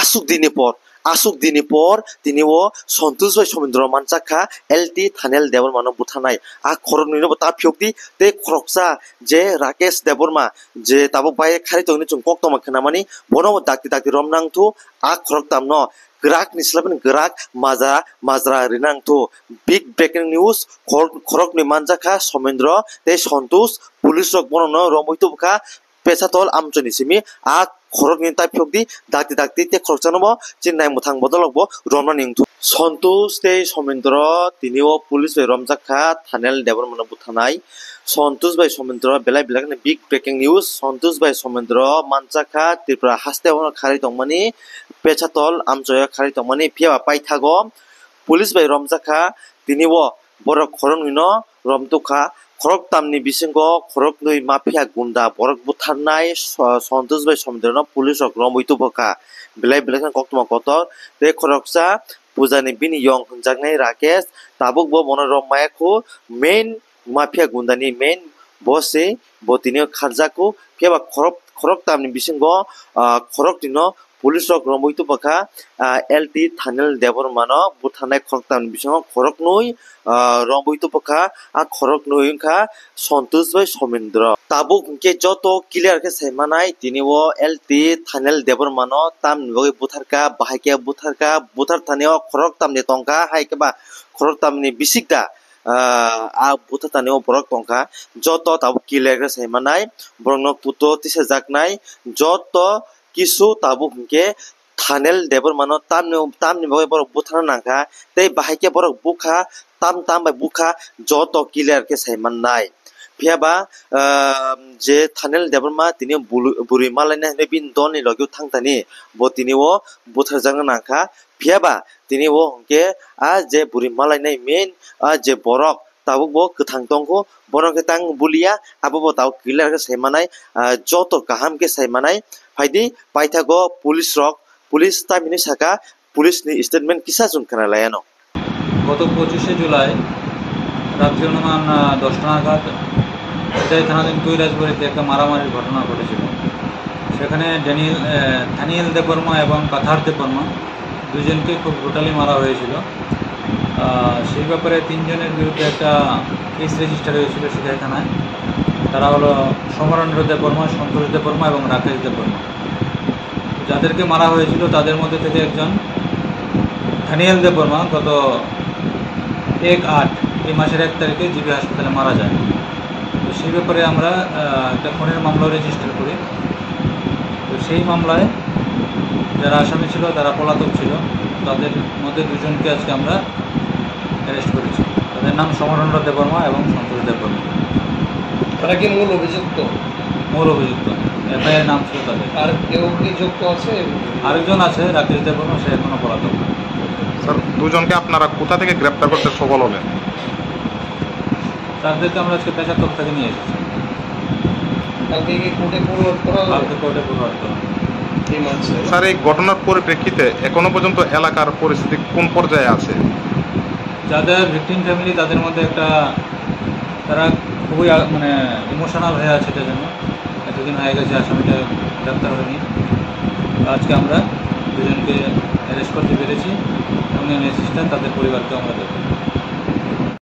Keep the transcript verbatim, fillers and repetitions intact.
Aswk dini por, aswk dini por tini o Santosh bai Somindro manjak kha L T Thanel Debbarma no butharnai. A khoroknwi no bo ta phiyok di, tei khoroksa je Rakesh Debbarma je tabuk bai khari tongni chwng koktwma khwnamani, bono bo dakti dakti rom nang thu, a khoroktam no kwrak ni slabani kwrak majra majra rinang thu. Big breaking news, khor-, khoroknwi manjak kha Somindro tei Santosh, police rok bono no romwi tubukha Pesatol amchoni simi, a khoroknwi ta phiyok di, dakti dakti tei khoroksa no bo chini naimwthang bodolok bo romnani wngthu. Santosh tei Somindro tini o police bai romjak kha Thanel Debbarma no butharnai. Santosh bai Somindro belai belai kheno big breaking news. Santosh bai Somindro manjak kha Tripura haste o khari tongmani, Pesatol amchoyo khari tongmani, phiya ba paithago police bai romjak kha tini o borok khoroknwi no romtwk kha. Khoroktamni bisingo khoroknwi mafia gunda borok butharnai, so-, Santosh bai Somindro no police rok romwi tubukha. Belai belai kheno koktwma kotor tei khoroksa pujani bini yong hwnjaknai Rakesh, tabuk bo bono rom maya khu, main mafia gundani main boss se bo tini o kharjak khu, phiya ba khorok, khoroktamni bisingo, ah, khoroknwi no police rok romwi tubukha, ah, L T Thanel Debbarma no butharnai khoroktamni bisingo khoroknwi, ah, romwi tubukha, a khoroknwi wngkha Santosh bai Somindro. Tabuk hwnkhe joto clear khe sai manai tini o L T Thanel Debbarma no tamni bagwi butharkha, bahai khe butharkha, buthar thani o khoroktamni tongkha, hai khe ba khoroktamni bisik da, ah, a buthar thani o borok tongkha, joto tabuk clear khe sai manai, borokno kuto tisajaknai, joto kisu tabuk hwnkhe Thanel Debbarma no tamni, tamni bagwi borok butharna nangkha, tei bahai khe borok bukha, tam tam bai bukha, joto clear khe sai mannai. Phiya ba, ah, je Thanel Debbarma tini bulu-, bwrwi malaina hinwi bini dol ni logi o thang thani, bo tini o butharjakna nangkha. Phiya ba tini o hwnkhe a je bwrwi malainai main a je borok tabuk bo kwthang tongkho, bono khe tang buliya, abo bo tabuk clear khe sai manai, ah, joto kaham khe sai manai. Phaidi paithago police rok, police tamini saka, police ni statement kisa chwng khna laiano. গত পঁচিশে জুলাই রাত্রি অনুমান, আহ, দশটা নাগাদ সিতাই থানাধীন কৈলাসবাড়িতে একটা মারামারির ঘটনা ঘটেছিল। সেখানে ড্যানিয়েল, আহ, থানিয়েল দেববর্মা এবং কাথার দেববর্মা দুজনকে খুব ব্রুটালি মারা হয়েছিল। আহ, সেই ব্যাপারে তিনজনের বিরুদ্ধে একটা কেস রেজিস্টার হয়েছিল সিতাই থানায়। তারা হলো সমরেন্দ্র দেববর্মা, সন্তোষ দেববর্মা এবং রাকেশ দেববর্মা। যাদেরকে মারা হয়েছিল তাদের মধ্যে থেকে একজন থানিয়েল দেববর্মা গত এক আট, এই মাসের এক তারিখে জিবি হাসপাতালে মারা যায়। তো সেই ব্যাপারে আমরা, আহ, একটা খুনের মামলা রেজিস্টার করি। তো সেই মামলায় যারা আসামি ছিল তারা পলাতক ছিল, তাদের মধ্যে দুজনকে আজকে আমরা অ্যারেস্ট করেছি। তাদের নাম সমরেন্দ্র দেববর্মা এবং সন্তোষ দেববর্মা। তারা কি মূল অভিযুক্ত? মূল অভিযুক্ত, এফআইআর নাম ছিল তাদের। আর কেউ কি যুক্ত আছে? আরেকজন আছে রাকেশ দেববর্মা, সে এখনো পলাতক। স্যার, দুজনকে আপনারা কোথা থেকে গ্রেপ্তার করতে সফল হলেন? তাদেরকে আমরা আজকে পেশাতপ থেকে নিয়ে এসেছি। কালকে কি কোর্টে ফরওয়ার্ড করা হবে? কালকে কোর্টে ফরওয়ার্ড করা হবে। এই মাসে। স্যার, এই ঘটনার পরিপ্রেক্ষিতে এখনো পর্যন্ত এলাকার পরিস্থিতি কোন পর্যায়ে আছে? যাদের ভিকটিম ফ্যামিলি, তাদের মধ্যে একটা, তারা খুবই আ-, মানে, ইমোশনাল হয়ে আছে এটা জন্য। এতদিন হয়ে গেছে আসামিটা গ্রেপ্তার হয়নি। তো আজকে আমরা দুজনকে অ্যারেস্ট করতে পেরেছি এবং এই মেসেজটা তাদের পরিবারকে আমরা দেবো।